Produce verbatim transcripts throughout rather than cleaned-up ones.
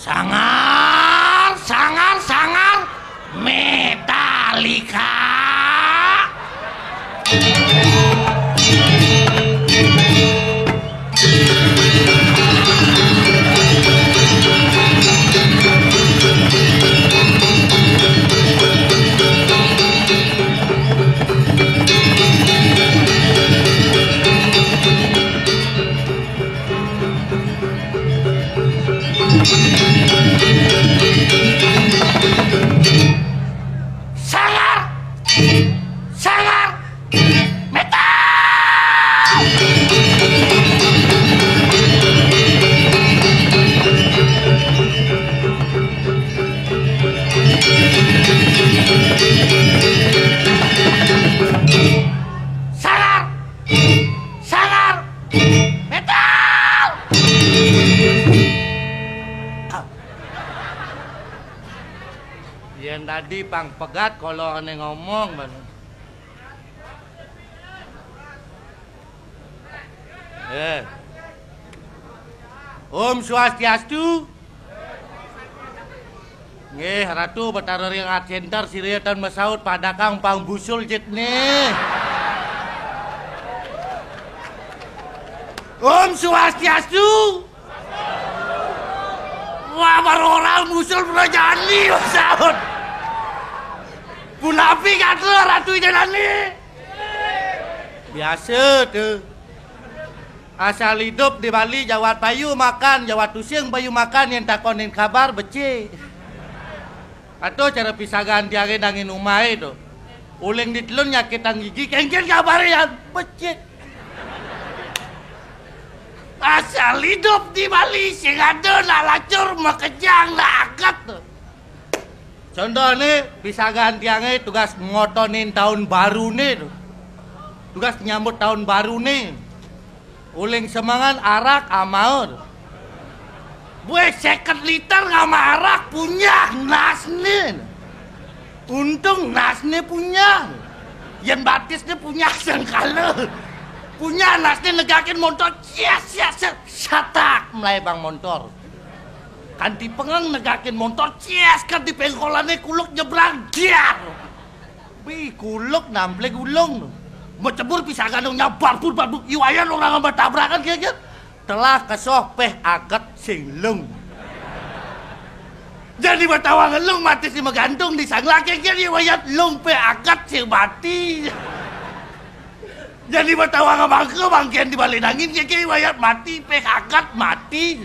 Sangar, sangar, sangar, Metallica. Sangar! Sangar! Metal! Sangar! Sangar! Metal! Yén dadi pang pegat kala ané ngomong, ban. Eh. Om Swastiastu. Nggih, Ratu Betara Ring Art Center, sira tan masaut padakang pang busul jitné. Om Swastiastu. Wah, baru orang musul Prajani, masaut. Punapi kata Ratu Idanani? Biasa tuh. Asal hidup di Bali, jawat payu makan, jawat tusing payu makan, yén takonin kabar becik. Ato cara pisagan tiangé nangin umahé to. Uling ditelun nyakitang gigi, kénkén kabaré yan becik. Asal hidup di Bali, sing ada nak lacur, makejang nak aget to. Contohné, pisagan tiangé tugas ngotonin tahun baruné to. Tugas nyambut tahun baruné. Uling semengan arak amaur. Bué seket liter ngama arak punyah nasné. Untung nasné punyah. Yén batisné punyah sengkala. Punyah nasné negakin montor, cias, cias, cias, satak melai bang montor. Kanti pengeng negakin montor, cias, kanti pengkolané kuluk nyebrang, diar. Bi kuluk namplék ulung. Macebur pisagan dong nyabar pur baduk iwayan orang sama tabrakan kira-kira. Telah kesoh péh aget sing lung. Jadi batawa ngelung mati si magantung di sangla kira-kira iwayan lung péh aget sing mati. Jadi batawa ngamangke bangkian di balik nangin kira-kira iwayan mati péh aget mati.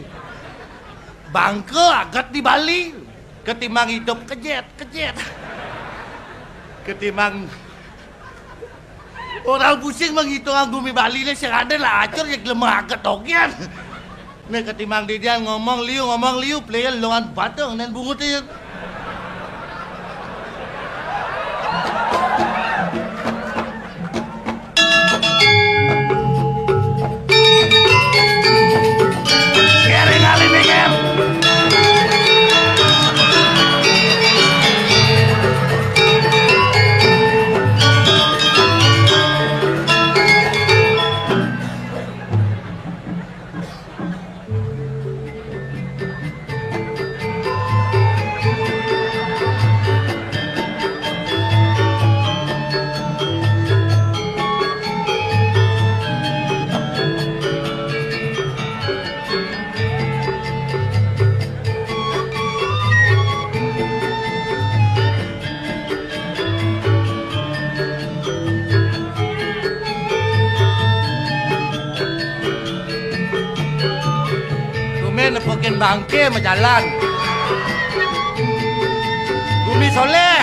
Bangke aget di Bali. Ketimbang hidup kejet, kejet. Ketimbang orang pusing menghitung gumi Bali né sing ada lah acur ya gelem aget togian. Né ketimbang didian ngomong liu, ngomong liu, player longan batang dan bungutin. Gumi nepukin bangke majalan. Gumi soleh.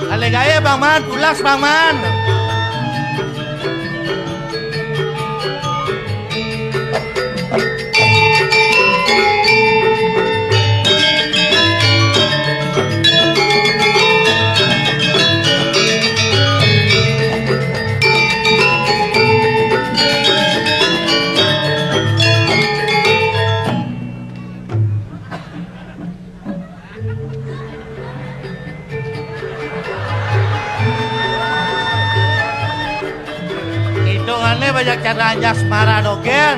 Ale gaye Bang Man, pulas Bang Man. Hitungannya banyak cara anjas marah dogén.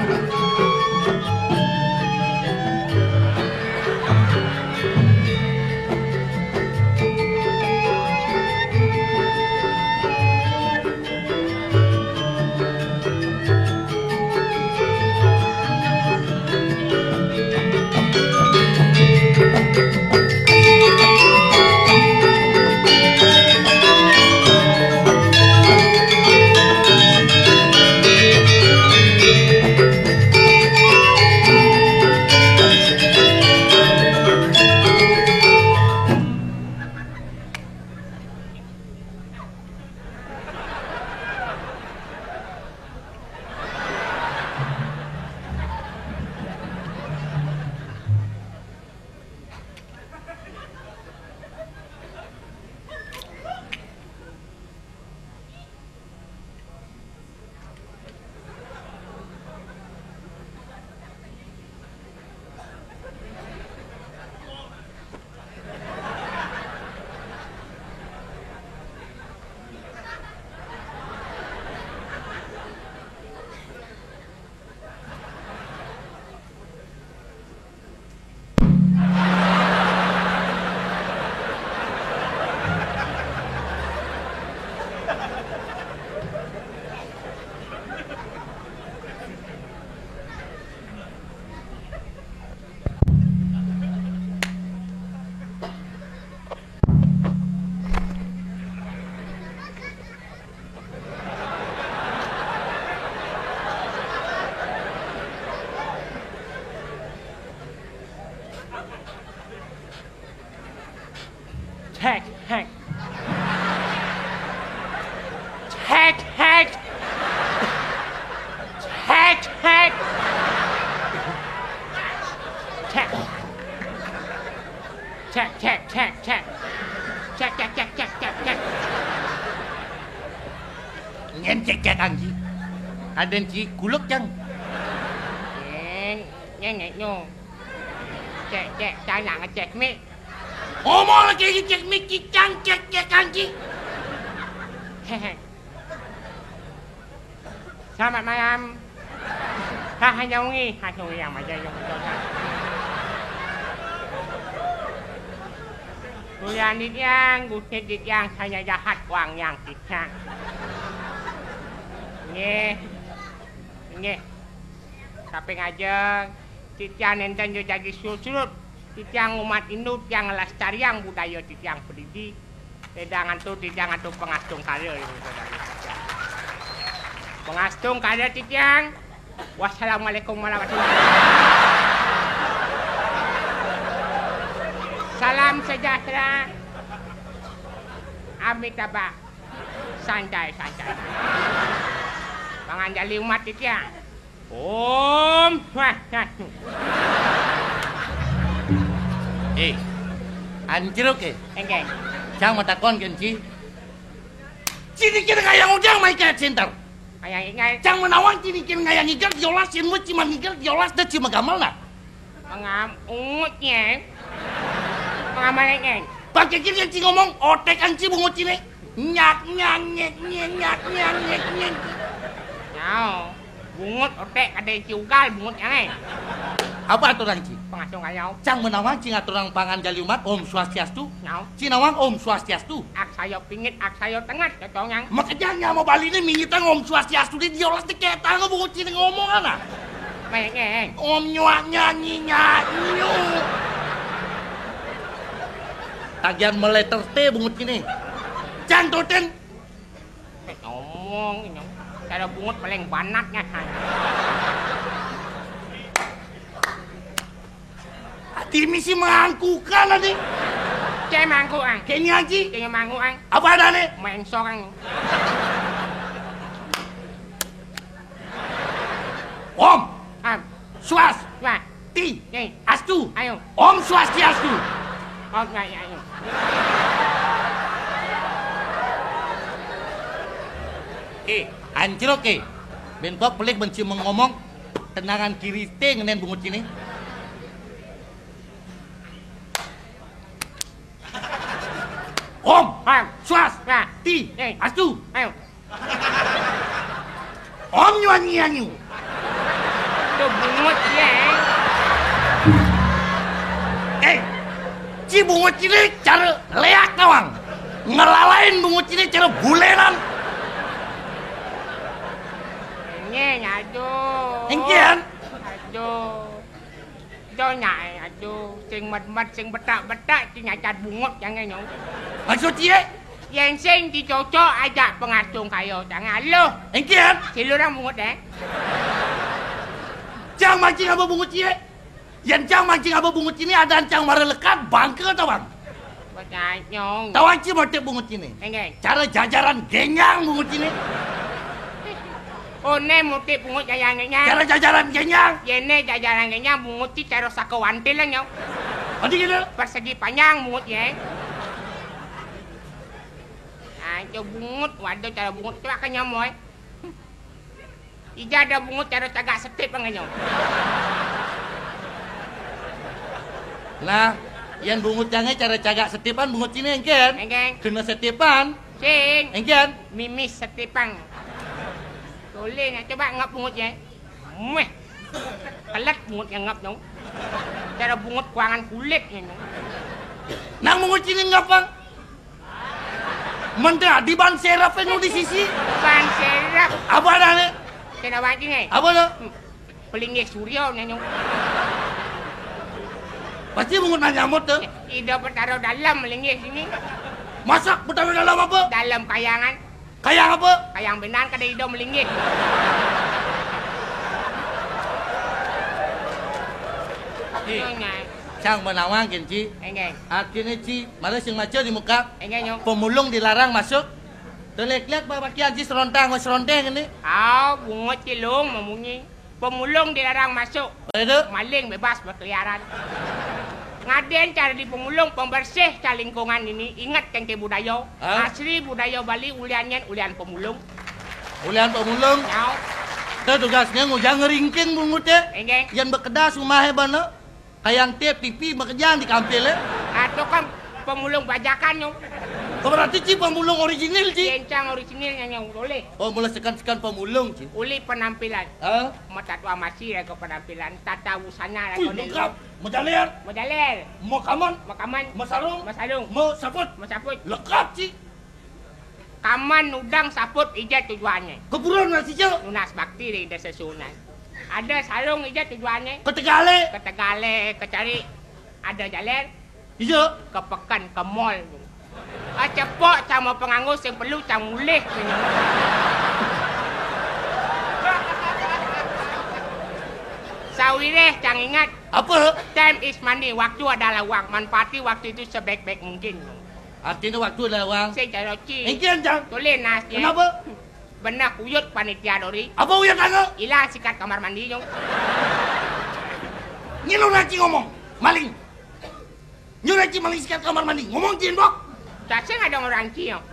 Cek, cek. Cek, cek. Cek, cek. Cek. Cek, cek, cek, cek. Cek, cek, cek, cek, cek, cek. Nyen cek, cek, anji. Aden ci kuluk, Cang. Nyen, nyen, nyen, nyo. Cek, cek, Cang nak ngecek mik. Ngomong lagi ngecek mik, Cang, cek, cek, anji. Hehe. Selamat malam. Hah, hanya ungi. Hah, ungi yang macam yang betul, kan? Kuliah di tiang, gusip di tiang, hanya jahat wang yang cicak. Nggih. Nggih. Tapi ngajeng, titiang nenten jo jagi surut-surut. Titiang umat Hindu, tiang ngelestariang budaya titiang pedidi. Tedang antu, titiang antu pengastung karya. Pengastung karya titiang. Wassalamualaikum warahmatullahi wabarakatuh. Salam sejahtera. Amitabha. Santai, santai. Panganjali umat titiang. Om Swastiastu. Eh, anjruk, eh. Enggak. Cang matakon ken ci. Ci niki ngayang ujang mai ka center. Ngayang ingat. Cang menawang ci niki ngayang igal diolas, yen mu ci mangigel diolas da ci magamal na. Pengam ungut nyen. Pengamal nyen. Pakai kiri yang ci ngomong, otek ang ci bungut ci ne. Nyak, nyak, nyek, nyek, nyak, nyak, nyek, nyek. Nyau. Bungut otek ada yang ci ugal, bungut yang, eh. Apa aturan ci? Pengasung kayau. Cang menawang ci ngaturang panganjali umat, Om Swastiastu. Nyau. Ci nawang Om Swastiastu. Aksaya pingit, aksaya tengat, cocong yang. Makanya nyama Bali ini mingitang Om Swastiastu di diolas di ketang bungut ci ne ngomong ana. Mengeng. Om nyuak nyanyi nyanyu. Tagihan meleter te bungut ci ne. Cang toten. Ngomong, ngomong. Cara bungut paling banatnya. Ati misi mangkukan ati. Cek mangkukan. Kayaknya aji. Kayaknya mangkukan. Apa ada ne? Mengsor kan. Om. Am. Swas. Swas. Ti. Ti. Astu. Ayo. Om Swastiastu. Om Swastiastu. Eh, anjrok, eh. Ben kok pelik benci mengomong, tendangan kiri te ngenen bungut ci ne. Om. Om. Swas. Swas. Ti. Ti. Astu. Ayo. Om nyuan nyanyu. Tuh bungut ya. Eh, ci bungut ini cara leak nawang. Ngelalain bungut ini cara bulenan. Ini nyadu. Engkian. Aduh. Donya, eh, aduh, sing med-med, sing betak-betak, sing nyacat bungut, jangan nyau. Maksud ye? Yen sing dicocok aja pengasung kayo, jangan lo. Engkian? Silurang bungut, eh. Cang mancing apa bungut ye? Yen cang mancing apa bungut ini ada cang mara lekat, bangke tawang. Betanyong. Tawang ci motek bungut ini. Enggak. Cara jajaran genyang bungut ini. Oh, ne muti pungut jajang ngenyang. Cara jajaran genyang. Yene jajaran ngenyang, mungut ci cara saka wantil lah, nyau. Adi gitu. Persegi panjang mungut ye. Ah, itu bungut, waduh, cara bungut tu akan nyamoy. Ija ada bungut cara cagak setip ang nyau. Nah, yang bungut jange cara cagak setipan bungut sini engken. Engken. Kena setipan. Sing. Engken. Mimis setipang. Boleh nak coba ngap bungut ya. Meh. Kelet bungut yang ngap dong. Cara bungut kuangan kulit ni. Nang bungut sini ngap, Bang? Menda di ban serap nu di sisi. Ban serap. Apa ada ni? Kena baju ni. Apa tu? Pelinggih surya ni nyau. Pasti bungut nanya mut tu. Ida petara dalam pelinggih sini. Masak petara dalam apa? Dalam kayangan. Kayang apa? Kayang benar kada ida melinggih. Eh. Nyonya. Cang mau nawang kén, Ci. Énggéng. Artiné, Ci, mara sing maca di muka. Énggéng, Nyong. Pemulung dilarang masuk. Tuh, lihat-lihat, Pak, pakian Ci serontang, wes seronteng ini. Aw, bungut, Ci Lung, mamunyi. Pemulung dilarang masuk. Apa itu? Maling bebas berkeliaran. Ngadén cara di pemulung, pembersih cara lingkungan ini. Ingat kén ké budaya. Hah? Asli budaya Bali, ulian nyén, ulian pemulung. Ulian pemulung? Nyau. Tuh, tugasnya ngujang ngeringking bungut, ya. Énggéng. Yén bekedas umahé bana. Kayang tip T V makejang di kampil, ya. Atau kan pemulung bajakan, Nyong. Oh, berarti Ci pemulung orisinil, Ci. Yén cang orisinil, Nyong, boleh. Oh, mulai sekan-sekan pemulung, Ci. Uli penampilan. Hah? Mau tatua masih ya ke penampilan. Tata busana lah. Wih, lengkap. Mau jaler. Mau jaler. Mau kaman. Mau kaman. Mau sarung. Mau sarung. Mau saput. Mau saput. Lengkap, Ci. Kaman, nudang, saput, ija tujuannya. Keburon nasi, Ci. Nunas bakti di Ida Sesuunan. Ada sarung, ija tujuannya. Ke Tegalé. Ke Tegalé, ke cari. Ada jaler. Ija. Ke peken, ke mall. Ah, cepok sama penganggo sing perlu cang mulih. Sawiréh cang ingat. Apa? Time is money, waktu adalah uang. Manfaati waktu itu sebaik-baik mungkin. Artinya waktu adalah uang. Sing cara, Ci. Éngkén, Cang. Tulis nasnya. Kenapa? Benah uyut panitia dori. Apa uyut anu? Hilang sikat kamar mandi, Nyong. Ngilu, Ci, ngomong. Maling. Nyuruh Ci maling sikat kamar mandi. Ngomong, Ci, Mbok. Cacing ada orang, Ci, Nyong.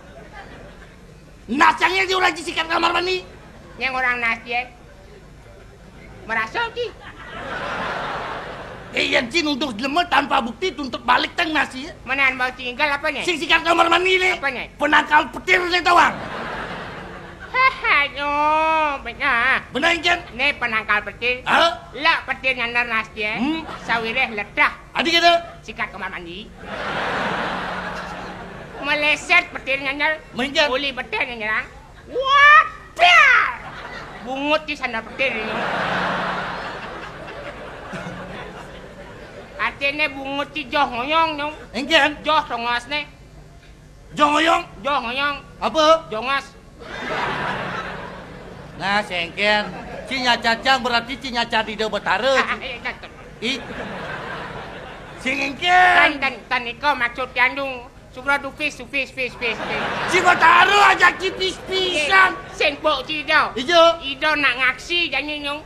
Nah, cangnya dia orang, Ci, sikat kamar mandi. Nyong orang nas, ya. Merasa, Ci. Eh, yén Ci nuduh jelema tanpa bukti, tuntut balik tang nasi, ya. Mana bau cinggal apa, Nyai? Sing sikat kamar mandi, lé. Apa, Nyai? Penangkal petir, lé, tawang. Haha, yo, benar. Benar, Cén? Né penangkal petir. Hah? Lah petir nyandar nasi, ya. Hmm. Sawiréh ledah. Adi kata? Sikat kamar mandi. Meleset petir nyandar. Mengkén. Uli petir nyandar. Wadah! Bungut di sandal petir ini. Artinya bungut di joh ngoyong, Nyong. Éngkén? Joh tongos né. Joh ngoyong? Joh ngoyong. Apa? Jongos. Nah, sing éngkén. Ci nyacat cang berarti Ci nyacat Ida Betara, Ci. Iya, cakep. Ih. Sing éngkén. Tan, tan, tan, iko maksud tiandung. Sugra du fis, du fis, fis, fis, fis. Ci Betara aja Ci pis-pisan. Sing pok Ci Ida. Ija. Ida nak ngaksi jani, Nyong.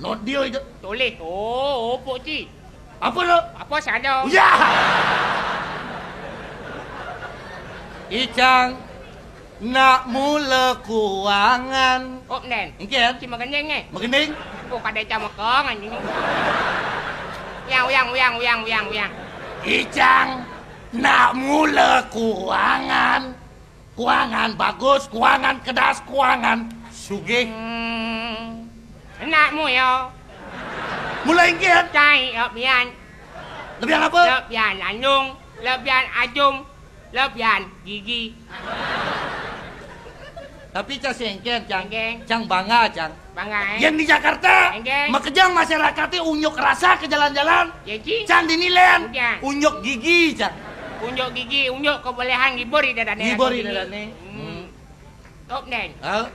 Not dia itu. Tulis. Oh, oh, pok Ci. Apa tu? Apa sada? Ya. Icang nak mula kuangan. Oh, nen. Éngkén? Ci magending, eh? Magending? Oh, kada Icang makang, anjing. Uyang, uyang, uyang, uyang, uyang, uyang. Icang nak mula kuangan. Kuangan bagus, kuangan kedas, kuangan sugih. Hmm. Anakmu, ya. Mulai éngkén? Cai lebihan. Lebihan apa? Lebihan lanung, lebihan ajum, lebihan gigi. Tapi Cang sing éngkén, Cang. Éngkén. Cang bangga, Cang. Bangga, eh? Yén di Jakarta, éngkén, makejang masyarakatnya unjuk rasa ke jalan-jalan. Ya, Ci. Cang dinilén. Udah. Unjuk gigi, Cang. Unjuk gigi, unjuk kebolehan ngibur di dadané. Ngibur di dadané. Hmm. Hmm. Top, Dén. Hah?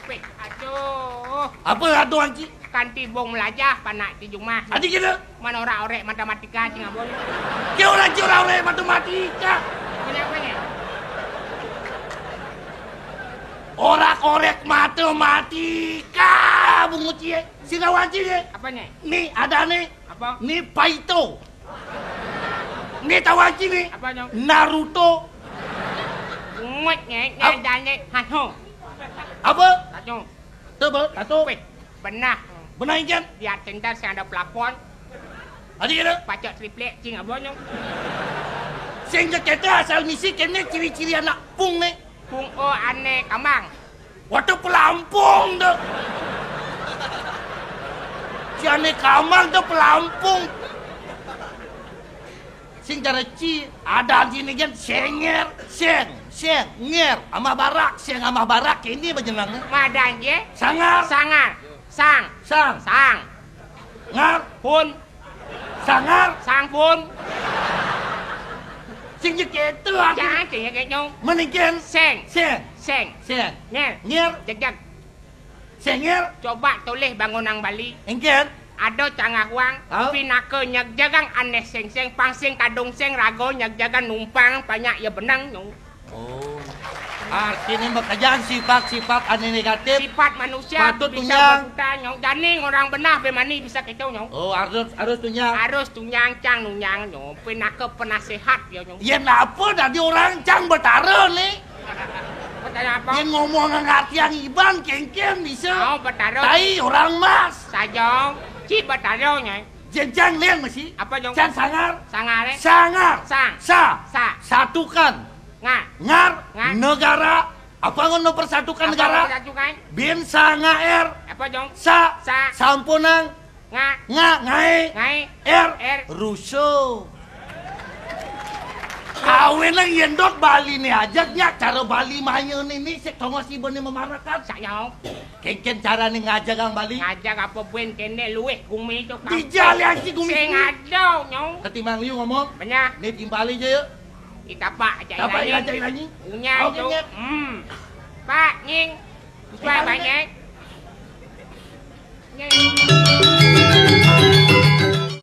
Wih, aduh. Apa aduh, Ci? Kanti bong melajah, panak di jumah. Adi kira? Mana orang orek matematika, Ci, ngabon? Kira orang, Ci, orang orek matematika. Kenapa, Nyai? Orang orek matematika, bungut, Ci. Sing tawang, Ci, ya? Apa, Nyai? Nih, ada nih. Apa? Nih, Paito. Nih, tawang, Ci, nih. Apa, Nyai? Naruto. Bungut, Nyai. Ap- Nyai, Dani, Hanho. Apa? Tato. Tuh, Bang, tato. Wih, benah. Benah, Cén? Di atas sing ada plafon. Adi kira? Pacok triplek, Ci, ngabon, Nyai. Sing kéto asal misi kéné ciri-ciri anak pung, nih. Pung, oh, ané kamang. Waduh, pelampung tu. Si ané kamang tu pelampung. Sing cara Ci, ada Ci né, Cén, senger, seng, seng, nger, amah barak, seng amah barak, ini bajenengné. Madan, Ci. Sangar. Sangar. Sang. Sang. Sang. Ngar. Pun. Sangar. Sangpun. Sing jek itu, aku. Jangan, sing jek itu. Mending kén. Seng. Seng. Seng. Seng. Ngér. Ngér. Jegjeg. Senger. Coba tulis bangunan Bali. Éngkén. Ada cangah wang, pinaka nyegjagang aneh seng-seng, pang sing kadung seng raga nyegjagang numpang, banyak ya benang, nyong. Oh. Artinya makejang sifat-sifat aneh negatif. Sifat manusia patut bisa tunyang. Berputar, nyong. Jani orang benah be mani bisa kita, nyong. Oh, harus, harus tunyang. Harus tunyang, cang nunyang, nyong. Pinaka penasehat, ya, nyong. Ya, napa tadi orang cang betara nih? Betara apa? Dia ngomong ngerti yang Iban, kengken bisa. Oh, betara. Tai orang mas. Sajong, ci betara, nyong. Jenjang liang masih. Apa, nyong? Cang sangar. Sangar, eh? Sangar. Sang. Sa. Sa. Satukan. Nga. Ngar. Nga. Negara. Apa ngono persatukan apa negara? Persatukan? Bin sa nga er. Apa, nyong? Sa. Sa. Sampunang. Nga. Nga. Ngae. Ngae. Er. Er. Rusuh. Kawin nang yendot Bali nih aja, nya cara Bali maya nih, nih, sik tongos ibu nih memarakan. Sak, nyong. Kengken cara nih ngajak ang Bali. Ngajak apa buen kene luweh gumi itu. Dijali aja gumi. Sing ada, nyong. Ketimbang liu ngomong. Benar. Nih timbali aja yuk. Kita pak, cai. Tapak lagi. Cai lagi. Punya. Oke, itu. Nyet. Hmm. Pak, nying. Pak, banyak. Nying.